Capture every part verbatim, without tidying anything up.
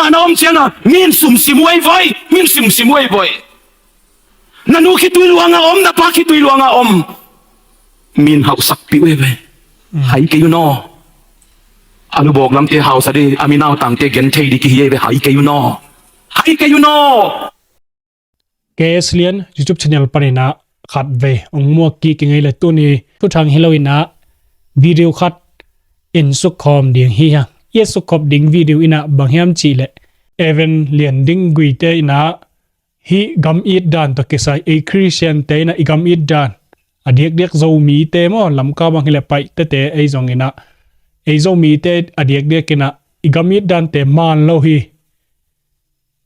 Khama na om cianga min sumsim uh ei voi, min sumsim uh ei voi. Na nu khitui luanga om, na pa khitui luanga om. Min hauhsakpih uh ei voi. Hai kei uh naw. A lubawk lamte hausa di, a minautangte gen thei di kihi ei ve, hai kei uh naw. Hai kei uh naw. K S Lian YouTube channel paninah khat vei ong muak kik i ngei le tuni thuthang hi loinah video khat in sukkhawm ding hi hang. I a sukkhop ding video inah bang hiam cihleh Evan Lian Ding Guite inah hih gam it dan tawh kisai ei Christian te inah i gam it dan a diakdiak Zomite maw, Lamka bang hileh Paihtete ei zong inah ei Zomite a diakdiak inah i gam it dante maan lo hi.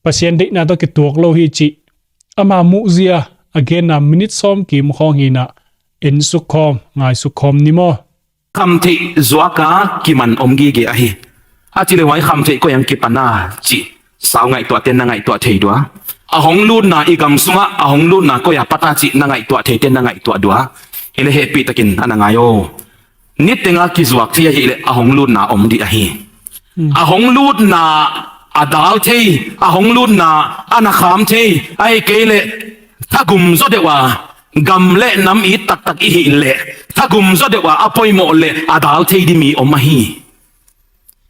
Pasian deihna tawh kituak lo hi cih ama muhzia a genna minit sawm kim khawng hinah en sukkhawm, ngai sukkhawm ni maw? Khamtheih zuaka kiman om gige ahi. A cih le huai khamtheih koi ang kipan a cih sau ngaihtuahte na ngaihtuah thei dua. A hong lutna i gam sungah a hong lutna koi a pata cih na ngaihtuah theite na ngaihtuah dua. Hi le hehpihtakin a na ngai aw. Nitenga kizuak thei ahileh a hong lutna om dih ahi. A hong lutna a dal thei, a hong lutna a na kham thei, ahi kei leh thagum zaw deuh a gam le nam it taktak i hih leh thagum zaw deuh a a poimawh leh a dal thei di mi om ahi.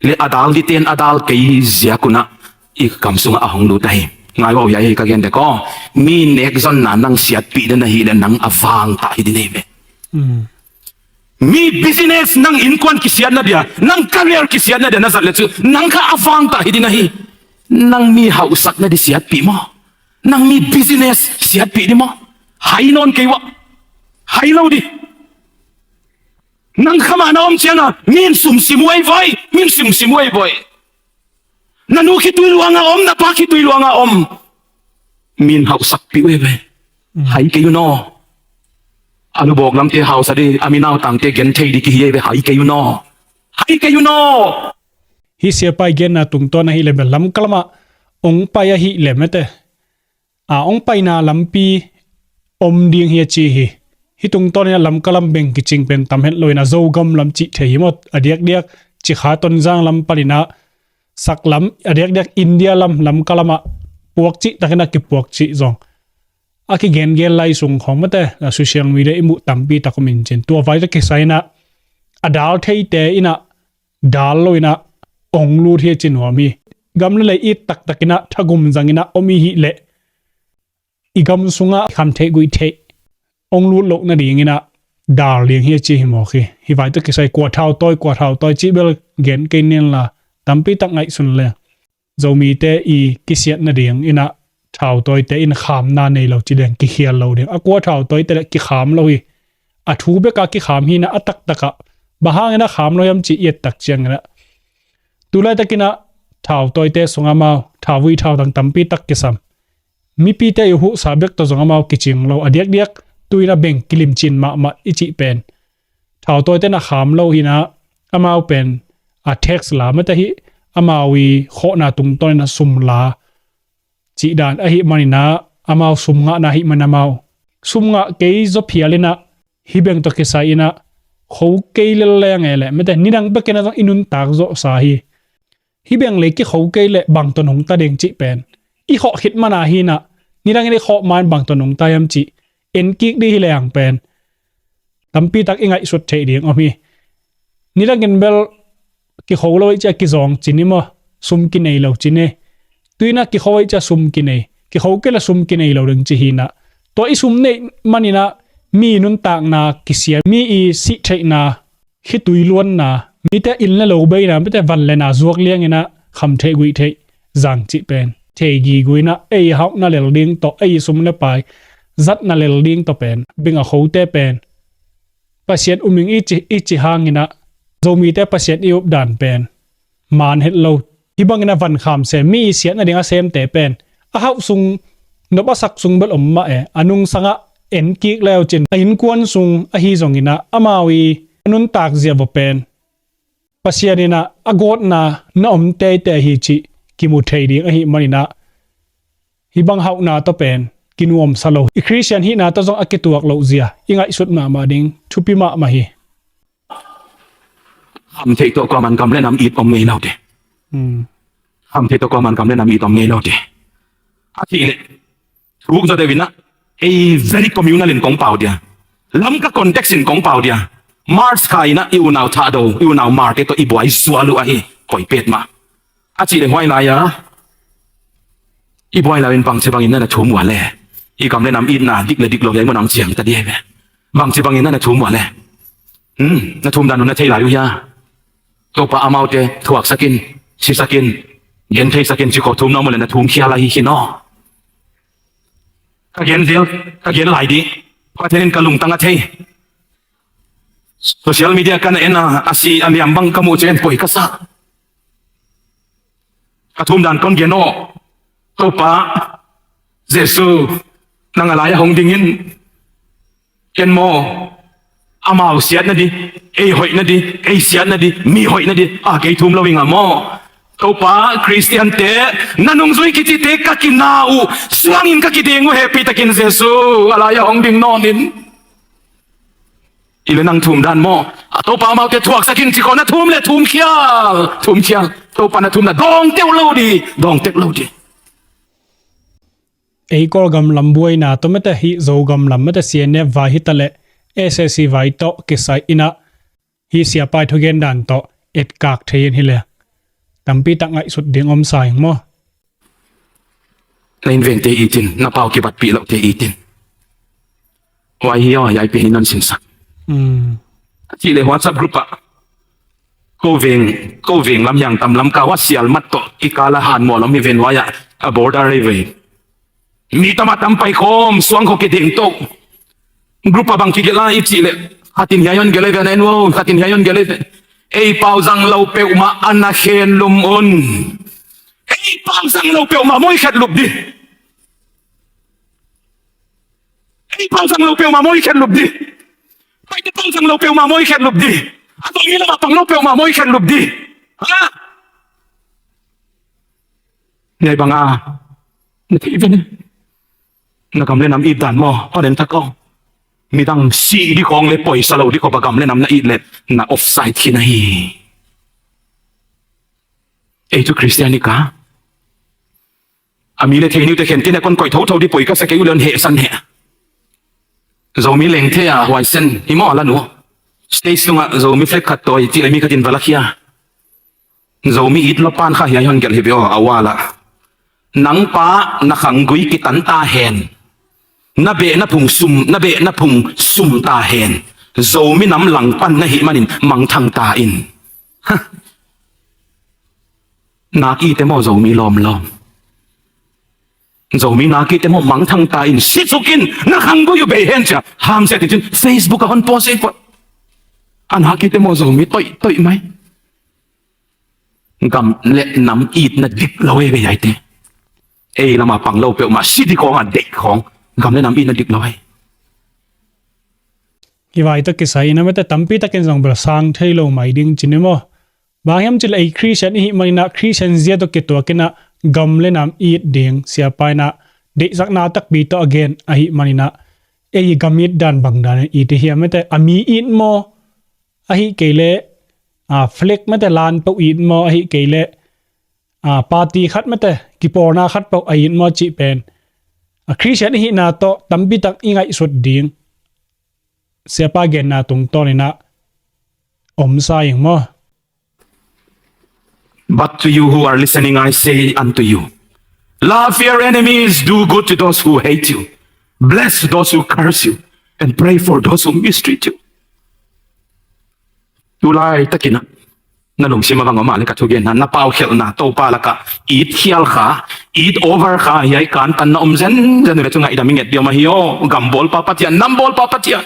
Le a dal diten a dal kei ziakunah i kam sungah a hong lut ahi. Ngai uh a, hia hi ka gen dek aw. Mi nekzonna nang siatpih den ahileh nang a vangtah hi din ahi ve. Mi business, nang innkuan kisiatna dia, nang career kisiatna dia na zat le cu nang kha a vangtah hi din ahi. Nang mi hauhsakna di siatpih maw? Nang mi business siatpih di maw? Hai nawn kei uh a, hai lo di. Nang khama na om cianga min sumsim uh ei voi, min sumsim uh ei voi. Na nu khitui luanga om, na pa khitui luanga om. Min hauhsakpih uh ei voi. Hai kei uh naw. A lubawk lamte hausa di, a minautangte gen thei di kihi ei ve, hai kei uh naw. Hai kei uh naw. Hih siapa i genna tungtawn ahileh bel Lamka lamah ong pai ahileh mete a ong paina lampi om ding hi a ci hi. Hih tungtawninah Lamka lam beng kicing pen tam het loinah Zogam lam cih thei hi maw? A diakdiak Cikha Tonzang lam paninah saklam, a diakdiak India lam, Lamka lamah puak cih takinah kipuak cih zong a kigengen lai sung khawng mate a social media i muh tampi tak om in cin. Tua vai tawh kisai inah a dal theite inah dal loinah ong lut hi a ci nuam hi. Gam le lei it taktakinah thagum zanginah om i hih leh i gam sungah khamtheih guihtheih ong lut loh nadinginah dal ding hi a ci hi mawk hi. Hih vai tawh kisai kua thautawi, kua thautawi cih bel gen kei nen la tampi tak ngaihsun le Zomite i kisiat nadinginah thautawite in khamna nei lo ci ding, kikhial lo ding. A kua thautawite le kikham lo hi. A thu beka kikham hinah a taktakah bang hangin a kham lo hiam ci i et tak cianginah tulaitakinah thautawite sungah amau thauvui thautang tampi tak kisam. Mipite i huhsa bek tawh zong amau kicing lo. A diakdiak tuinah beng kilimcin mahmah i cih pen thautawite na kham lo hinah amau pen a tax la mate hih amau i khawhna tungtawninah sum la cih dan ahih maninah amau sum ngahna ahih man amau sum ngah kei zaw phialinah hih beng tawh kisai inah kho kei lelleng e leh mate nidang bekinah zong i nuntak zawhsa hi. Hih beng le kikho kei leh bangton hong ta ding cih pen i khawh khit mana hinah nidangin i khawh man bangton hong ta hiam cih en kik dih hi leng pen tampi tak i ngaihsut theih ding om hi. Nidangin bel kikho lo i cia kizawng cin i maw, sum kinei lo cin i. Tuinah kikho i cia sum kinei, kikho kei le sum kinei lo ding ci hinah tua i sum neih maninah mi nuntakna kisia, mi i sih theihna khitui luanna, mite inn le lo beina, mite van le na zuak lianginah khamtheih guihtheih zang cih pen thei giguinah ei hauhna lel ding tawh ei sum le pai zatna lel ding tawh pen bing a khote pen Pasian uming i ci, i ci hanginah Zomite Pasian i updan pen maan het lo. Hih bangin a van kham sem mi i siatna ding a semte pen a hauh sung nop a sak sung bel om mah e, a nungsangah en kik leu cin a innkuan sung ahi zonginah amau i a nuntak zia vua pen Pasian inah a gawtna na om teitei hi cih kimu thei ding ahih maninah hih bang hauhna tawh pen kinuamsa lo. I Khristian hihna tawh zong a kituak loh zia i ngaihsut mahmah ding thupi mahmah hi. Khamtheih tawh kuaman gam le nam it om ngei lo te. Hmm. Tham thei tawh kuaman gam le nam it om ngei lo ding. A cih leh thuk zaw deuh in ah, ei very communal in kong pau dia, Lamka context in kong pau dia, March kha in ah i unau Thahdo, i unau Marte tawh i buai zual uh ahi, koi pet mah. A cih leh huai lai-a i buai lai-in bangci bangin na na thum uh a le, i gam le nam itna dik le dik lo hi a i mun ah hong ciang ta ding hi ve. Bangci bangin na na thum uh a le, hmm, na thum dan uh na thei lai uh hia? Topa, amaute thuaksak in, sisak in, gentheisak in ci khawng thum na om uh leh na thum khial ahi hi naw. Ka gen zel, ka gen lai ding, Pathian in ka lungtang a thei. Social media ka na en a, a si a liam bang ka muh ciang poi ka sa. Ka thum dan kong gen aw. Topa Jesu, nang a lai-ah hong ding in. Ken maw, amau siatna ding, ei hoihna ding, ei siatna ding, mi hoihna ding a kei thum lo ing a maw? Topa, Khristiante, na nungzui kicite ka kina uh suangin ka kiding uh, hehpihtakin Jesu, a lai-ah hong ding nawn in. I le nang thum dan maw? A Topa, amaute thuaksak in ci khawng na thum le thum khial, thum khial. Topa, na thumna dawng teuh lo ding, dawng teuh lo ding. Ei Kawlgam lam buaina tawh mate, hih Zogam lam mate, C N F vai hi ta leh, S A C vai tawh kisai in ah, hih siapa i thugen dan tawh etkak thei in hi leh tampi tak ngaihsut ding om sa ing maw? Na innvengte it in, na pau kibatpih lohte it in. Huai hi aw, hiai pen in hon sinsak. Hmm. A cih leh WhatsApp group ah, ko veng, ko veng lam hiang tam, Lamka ah sial mat tawh kikal a hanmual om hi ven, huai ah a border ei ve. Mi tam a tam pai khawm, suang khawng kiding to. Group ah bang kigelh a i cih leh, khat in hiai hon gelh ei ve, na en un, khat in hiai hon gelh ei ve. Ei pau zang lo peuhmah a na khen lum un. Ei pau zang lo peuhmah maw i khet lup ding. Ei pau zang lo peuhmah maw i khet lup ding. Paite pau zang lo peuhmah maw i khet lup ding. A Zomi lam a pang lo peuhmah maw i khet lup ding. Ha? Hiai bang a, na thei ve ne. Na gam le nam it dan maw, hon en thak aw. Midang sih ding khawng le poisa lo ding khawng a gam le nam na it leh na offside khin ahi. Ei tuh Khristian i ka, a mi le thei ni uh te khen tin a kon koih thotho ding, poi ka sa kei uh leh hon hehsan heh. Zomi leng thei a huai sen hi maw, a la nu. Stage sungah Zomi flag khat tawi cih leh mi khat in va lakhia. Zomi it lawpan kha hiai hon gelh hi ve aw, a wall ah. Nang pa, na khanggui kitan ta hen. Na behna phung sum, na behna phung sum ta hen. Zomi nam langpan na hih manin mangthang ta in. Ha. Nak it e maw Zomi lawmlawm. Zomi nak it e maw, mangthang ta in, si suk in, na khanggui uh bei hen ci a, hamsiat in cin Facebook ah hon post ei poi. A nak it e maw Zomi, toih, toih mai. Gam le nam itna dik lo ei ve hiaite. Ei lam a pang lo peuhmah, si ding khawng a deih khawng, gam le nam itna dik lo ei. Hih vai tawh kisai in a mate tampi takin zong bel sang thei lo mai ding cin e maw. Bang hiam cih leh ei Khristian i hih manin ah, Khristian zia tawh kituak in ah gam le nam it ding siapa in ah deihsakna takpi tawh a gen ahih manin ah, ei gam it dan bang dan in it i hiam mate, a mi it maw, ahih kei leh, a, flag mate lan peuh it maw, ahih kei leh, a, party khat mate, kipawlna khat peuh a it maw cih pen, a, Khristian i hihna tawh tampi tak i ngaihsut ding siapa genna tungtawn in ah om sa ing maw? But to you who are listening, I say unto you, love your enemies, do good to those who hate you, bless those who curse you, and pray for those who mistreat you. Tulai takin ah na lungsim a bang om a leh ka thugenna, na paukhialhna Topa lakah it khial kha, it over kha, hiai kantan na om zenzen uh leh thu ngaihdam i nget ding om ahi aw. Gam bawlpa Pathian, nam bawlpa Pathian.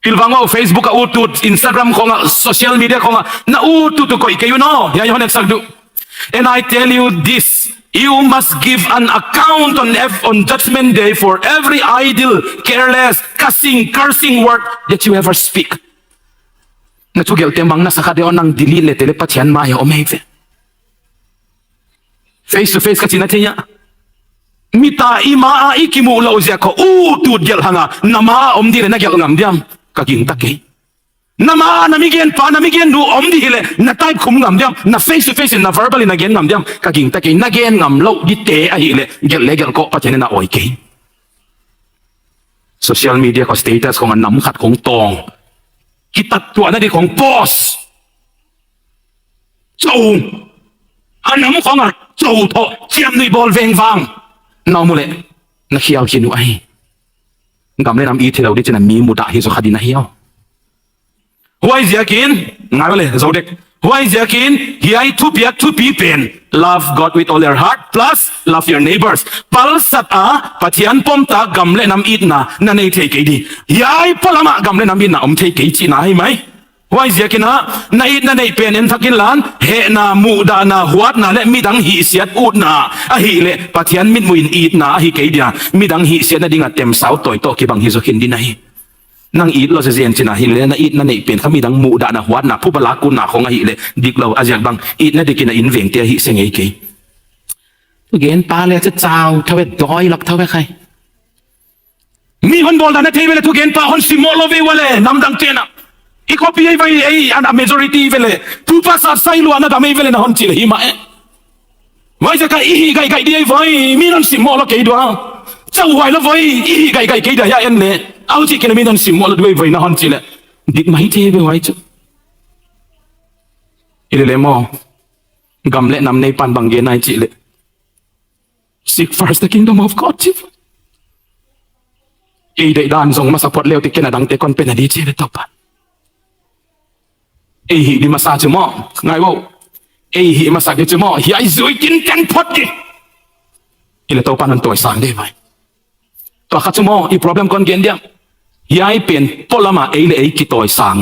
Pilvang aw, Facebook ah utut, Instagram khawngah, social media khawngah na utut uh koih kei un aw. Hiai hon etsak duh. And I tell you this, you must give an account on ev-, on judgment day for every idle, careless, cussing, cursing word that you ever speak. Na thugelhte mang na sa kha deuh a, nang delete lete leh Pathian mai ah om ei ve. Face to face ka cih na thei a. Mit a i ma a i kimuh loh ziak khawng utut gelh hang a, na ma a om ding leh na gelh ngam diam? Ka gingta kei. Na ma, na migenpa, na migennu om dih hileh, na type khum ngam diam, na face to face in, na verbal in na gen ngam diam, ka gingta kei. Na gen ngam loh dite ahileh, gelh le gelh kawh, Pathian in a awi kei. Social media khong status khong a nam khat khong tawng, kitat tuahna dih khong post, co, a nam khong a co tawh ciamnuih bawl vengvang na om uh leh, na khial khin uh ahi. Gam le nam it hi lo dih cin a mi mudah hi zaw kha ding ahi aw. Huai ziakin, ngai le zo dek. Huai ziakin, hiai thupiak thupi pen, love God with all your heart, plus love your neighbors. Palsat a, Pathian pomtak gam le nam itna na nei thei kei dih. Hiai pualam ah gam le nam itna om thei kei cihna hi mai. Huai ziakin a, na it na neih pen en thak inla, hehna, muhdahna, huatna le midang hihsiat utna ahileh, Pathian mitmuh in itna ahi kei dia, midang hihsiatna ding a temsau tawi tawh kibang hi zaw khin ding ahi. Nang it lo zezen cin a hileh, na it na neih pen kha midang muhdahna, huatna, phuba lak utna khong ahileh dik lo. A ziak bang, itna dikin a inn vengte a hihsia ngei kei. Thugenpa le cu cau tho e, dawi lak tho e khai. Mi hon bawl dan na thei ve leh, thugenpa hon simmawh lo ve ua leh, namdang ten ah i copy ei vai ei, an a majority ve leh, pupa sat sai lua na dam ei ve leh na hon cih leh hi mah e. Vai zaka i hih gaihgaih dih ei vai, mi non simmawh lo kei dua. Cauhuai lo vai, i hih gaihgaih kei dia hia en leh, au cih kei leh mi non simmawh lo dih ei vai na hon cih leh, dik mai thei ve vai cu. I leh leh maw, gam le nam nei pan bang gen ai cih leh, seek first the kingdom of God ci. Ei deih dan zong masa phot leu ti ken a dangte kon pen a di ci ve Topa. Ei hih di masa ci maw, ngai vo. Ei hih masa di ci maw, hiai zui kin ken phot di. I leh Topa non tawisang dih vai. Tua kha cu maw, i problem kon gen diam. Hiai pen pualam a ei le ei kitawisang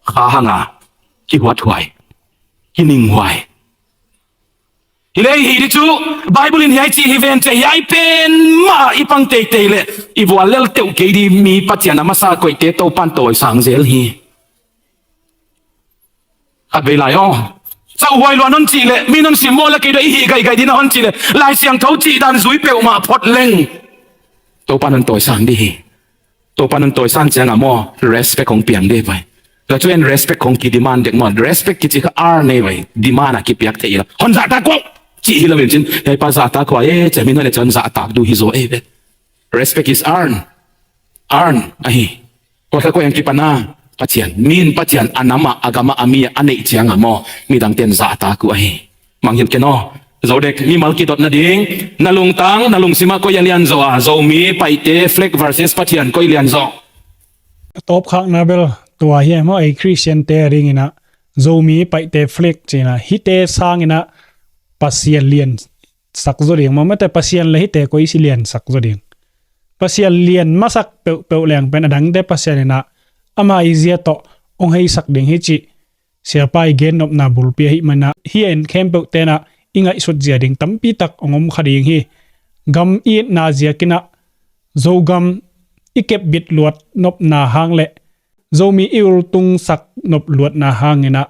kha hang a, kihuathuai, kininghuai. Hileh hih dih cu, Bible in hiai cih hi ven teh, hiai pen mah i pang teitei leh, i vual lel teuh kei dih mi Pathian a masa koihte Topan tawisang zel hi. Khat vei lai aw. Cauhuai lua non cih leh, mi non simmawh leh kei dua i hih gaihgaih dih na hon cih leh, Lai Siangtho cih dan zui peuhmah phot leng, Topan hon tawisang dih hi. Topan hon tawisang ciang a maw, respect hong piang dih vai. Tua cu en respect hong kidemand dek maw, respect kici kha earn nei vai, demand a kipiak thei hi lo. Hon zahtak kua, cih hi lo in cin, hiai pa zahtak kua e, ciamin hon e cian zahtak duh hi zaw e ve. Respect is earn. Earn ahi. Kua kha kua yang kipan a, Pathian. Min Pathian a nam ah, a gam ah, a mi ah a neih ciang a maw, midang ten zahtak uh ahi. Mangngilh ken aw. Zo dek, mimal kidot nading, na lungtang, na lungsim ah koi a lian zaw a, Zomi, Paite, flag versus Pathian koi lian zaw. A tawpkhakna bel tua hi a maw, ei Christian te a dingin a, Zomi, Paite, flag cih in a, hihte sangin a, Pasian lian sak zaw ding maw, mate Pasian le hihte koi si lian sak zaw ding. Pasian lian masak peuhpeuh leng pen a dangte Pasian in a, ama i zia tawh hong heisak ding hi cih Siapa i gennopna bulpi ahih manin a, hih a en khempeuh ten a i ngaihsut zia ding tampi tak hong om kha ding hi. Gam itna ziakin a, Zogam i kepbit luat nopna hang le Zomi i ultungsak nop luatna hangin a,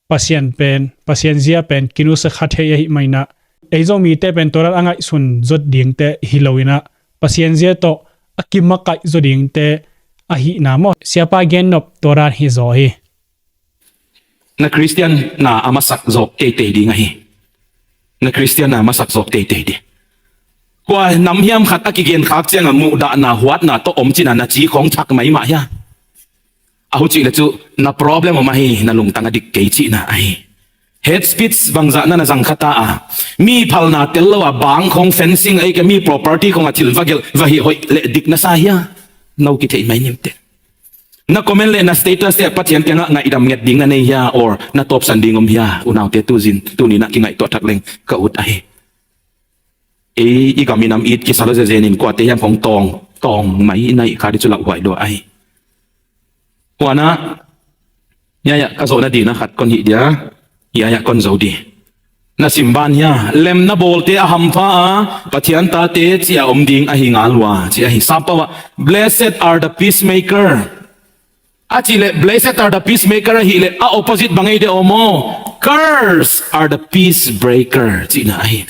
Pasian pen, Pasian zia pen kinusia kha thei ahih manin a, ei Zomite pen tua dan a ngaihsun zot dingte hi lo in a, Pasian zia tawh a kimakaih zaw dingte ahihna maw, Siapa gennop tua dan hi zaw hi. Na Christian na a masak zawk teitei ding ahi. Na Christian na a masak zawk teitei ding. Kua nam hiam khat a kigen khak ciang a muhdahna, huatna tawh om cih na na ci khong thak mai mah hia? A hucih le cu na problem om ahi, na lungtang a dik kei cihna ahi. Hate speech bangzah na na zang kha ta a, mi phalna tel lo a, bang khong, fencing ei ka, mi property khong a thil va gelh va hih hoih le dik na sa hia? No kitheih mai nimte. Na comment le na status te Pathian kiangah ngaihdam nget ding na nei hia, or na tawpsan ding om hia? Unaute tuzin tuni na kingaihtuah thak leng ka ut ahi. Ei i gam i nam it kisa lo zezen in kuate hiam khong tawng tawng mai i naih kha dih cu lauhuai lua ahi. Kuana hiaiah ka zawhna dina khat kon hih dia, hiaiah kon zo dih. Na simban hia, lem na bawlte a hampha a, Pathian tate cia om ding ahi ngal ua ci ahi. Sampau ah, "Blessed are the peacemaker." A cih leh, "Blessed are the peacemaker," ahih leh a opposite bang ei de om aw? "Cursed are the peace breaker," cihna ahi.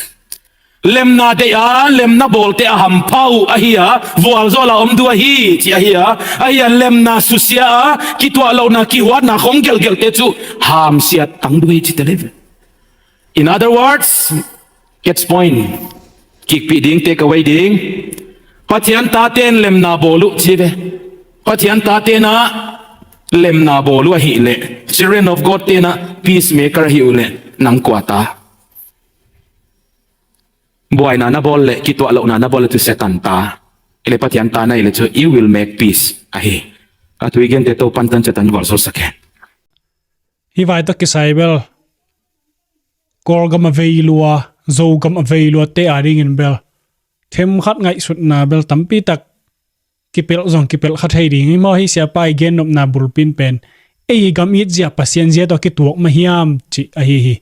Lemna deih a, lemna bawlte a hampha uh ahi a, vualzawla om duh ahi, ci ahi a, ahi a lemna susia a, kituah lohna, kihuatna khong gelhgelhte cu hamsiat tang duh ahi, ci te le ve. In other words, catch point. Kikpih ding, take away ding. Pathian taten lemna bawl uh ci ve. Pathian taten ah lemna bawl uh ahih leh, children of God ten ah peacemaker ahih uh leh, nang kua ta? Buaina na bawl leh, kituah lohna na bawl leh, cu Satan ta. Ile Pathian ta na hi leh cu, you will make peace ahi. A tui gente to pantan Satan bawl so sake. Hi vai tawh kisai bel, Kawlgam a vei lua, Zogam a vei lua te a dingin bel themkhat ngaihsutna bel tampi tak kipelh zong kipelh kha thei ding hi maw. Hi siapa i gennopna bulpin pen, ei gam it zia, Pasian zia tawh kituak mah hiam cih ahi hi.